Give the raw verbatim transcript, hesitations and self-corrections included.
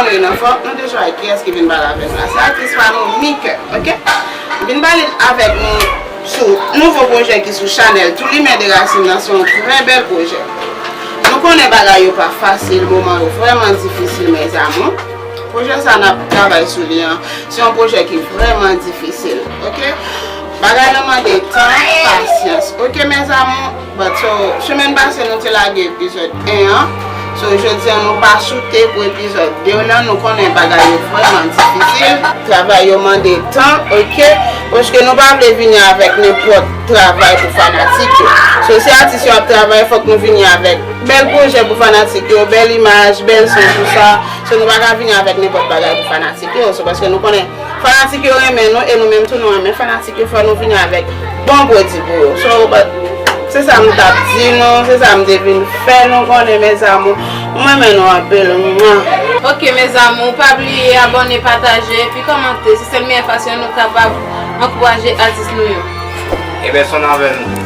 Antre nan fòm, nou te chwazi kiyès ki vin pale avè nou la. Se atis pa nou, Mika, oke? Vin pale avèk nou sou nouvo pwojè ki sou chanèl Tou Limen de Rasin nan, se yon trè bèl pwojè. Nou konnen bagay yo pa fasil, moman yo vrèman difisil, mes amours. Pwojè sa n ap travay sou li an, se yon pwojè ki vrèman difisil, oke? Bagay lan mande tan, pasyans, oke, mes amours? But so, semèn pase nou te lage epizòd en an. So, jodi an nou pa soute pou epizòd de lan, nou konnen bagay yo vrèman difisil. Travay yo mande tan, oke? Paske nou pa vle vini avèk nenpòt travay pou fanatik yo. So, si atis yo ap travay, fòk nou vini avèk bèl pwojè pou fanatik yo, bèl imaj, bèl son, tou sa. So, nou pa ka vini avèk nenpòt bagay pou fanatik yo. So, paske nou konnen fanatik yo renmen nou e nou menm tou nou renmen fanatik yo, fò nou vini avèk bon pwodui pou yo. So, but, se sa m t ap di nou, se sa m te vin fè nou konnen, mes amours. Mwen renmen nou anpil. Mwa. Ok, mes amours, pa bliye abòne, pataje, epi kòmante. Se sèl meyè fason nou kapab ankouraje atis nou yo. Ebyen, se ann avè nou.